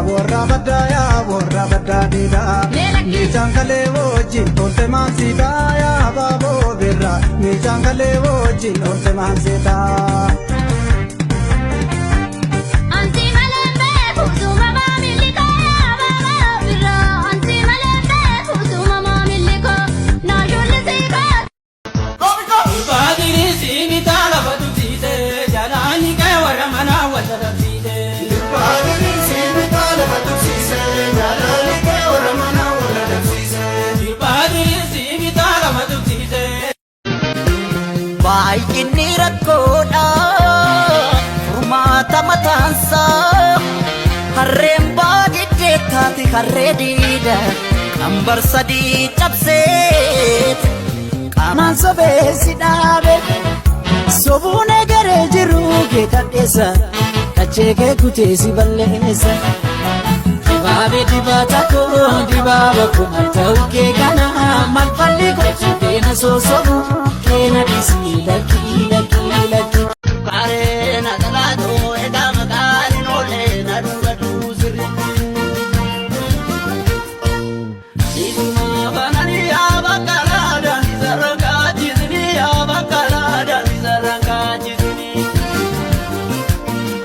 Warra baddaa yaa warra baddaa diidaa. Miichaan kalee wajjin oolte maansiitaa yaa baaboo birraa. Miichaan kalee wajjin oolte maansiitaa. Ansi malee beeku suma maamilli koo yaa baaboo birraa. Ansi malee beeku suma maamilli koo naasholli si koo. Baadiri sibitaa lafa tursiise jalaani kee warra manaa wal dhabsiise. Baadiri sibitaa lafa tursiise jalaani kee warra manaa wal dhabsiise. Baadiri sibitaa lafa tursiise. Baay'inni rakkoodha furmaata mataansaa harreen baadiddee taate harree diida qambar sadii cabseet Qaamaan sobee si dhaabe sobuun egeree jiru kee kadheessa dachee kee kutee si balleessa. Dibaabee dibaata koo dibaaba koo maal ta'u kee kana maal falli gochuu keena soosobu keena dhiisii lakkii lakkii lakkii. Kaaree na talaatoo egaa maqaan hin oolle na dhugatu sirriitti. Isuma banani yaa bakka laadaan sarara kaachisni yaa bakka laadaan sarara kaachisni.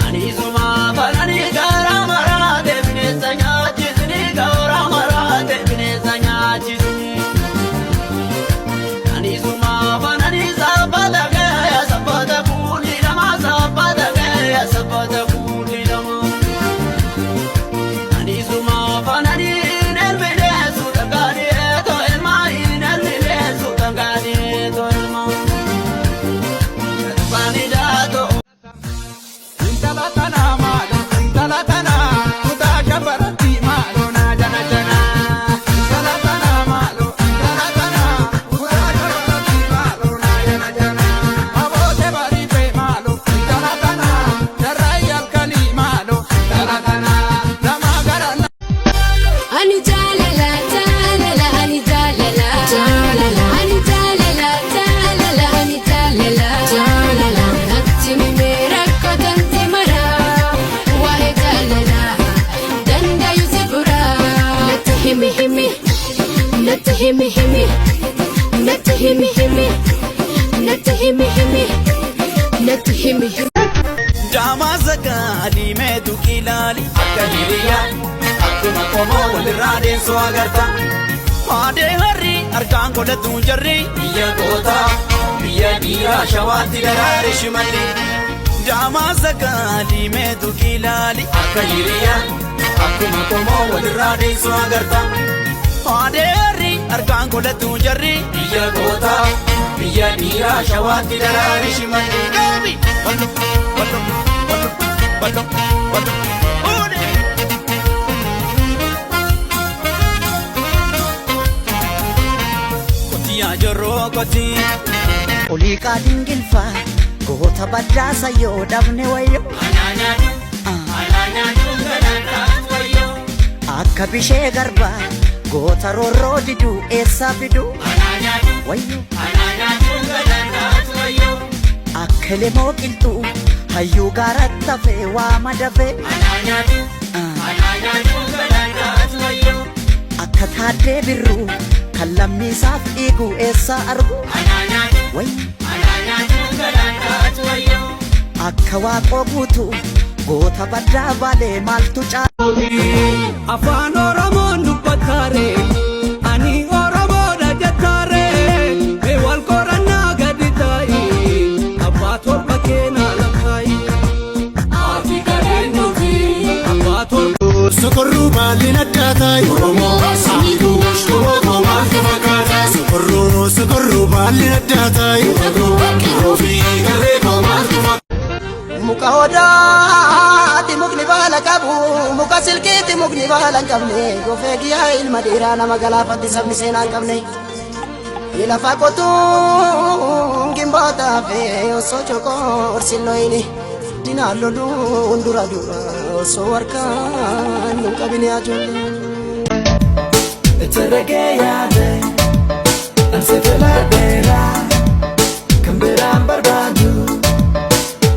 Ani isuma banani gaara maraate bineensa nyaachisni gaara maraate bineensa nyaachisni. Ani isuma banani sabbata gaya sabbata kuuli lama sabbata gaya sabbata kuuli lama. Ani isuma banani elmileesu tangaadhee elma elmileesu tangaadhee elma. Bani daatoo. Intala tanaa maaloo intala tanaa kutaa shamarratti maaloo naa jana jana. Intala tanaa maaloo intala tanaa kutaa shamarratti maaloo naa jana jana. Aboote bariifee maaloo intala tanaa darraa halkanii maaloo intala tanaa nama gara. Ani jaalala jaalala ani jaalala jaalala ani jaalala jaalala ani jaalala jaalala natti mimee rakkatan mara waa'ee jaalala dandayu si fura natti himi himi natti himi himi natti himi himi natti himi himi natti himi himi. Jaamaa zagaa diimeetu ilaali akka hiriyaa akkuma qomoo walirraa deemsu agarta. Haadee harri harkaan godhatu jarri biyya gootaa biyya dhiiraa shawaatti daraare shimalli. Jaamaa zagaa diimeetu ilaali akka hiriyaa akkuma qomoo walirraa deemsu agarta. Haadee harri harkaan godhatu jarri biyya gootaa biyya dhiiraa shawaatti daraare shimalli. Gaabi! Ballo, ballo, ballo, ballo, ballo. Oodee! Kotiyaa jorroo kotii. Olii qaadiin gilfaa goota baddaasa yoo dhabne wayyo. Akka bishee garbaa goota roorroo diduu eessaa fiduu wayyo. Akka lemoo qilxuu hayyuu gaaratti hafee waa madafee. Akka taaddee birruu kan lammiisaaf dhiigu eessaa argu wayyo. Akka waaqoo guutuu goota baddaa baalee maaltu caala. Afaan Oromoon dubbataare ani Oromoodha jettaare mee wal qorannaa gadi taa'i abbaa torba keenaa lakkaa'i. Ati gareen nuti abbaa torba. Sokorruu baalli addaa taayi. Oromoo samiiduu qomoo maaltu fakkaata? Sokorruu sokorruu baalli addaa taayi. Qeerroo fi qarree koo maaltu fakkaata? Muka odaati mukni baala qabu muka silkiiti mukni baala hin qabne gofee giyyaa ilma dhiiraa nama galaafatti sabni seenaa hin qabne. Lafa qotuun gimbootaa fi osoo chokoorsin loyini dinaan loluun dura dura osoo harkaan nu qabine ajoollee. Terregee yaade ansi filadheera kan biraan barbaadu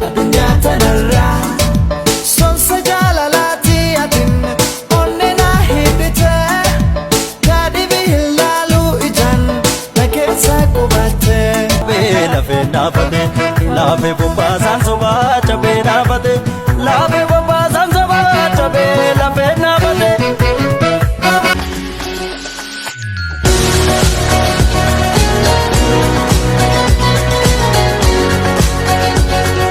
addunyaa tanarraa. Sonsa jaalalaati atin. Laafee bobbaasaan sobaa cabee dhaabate. Laafee.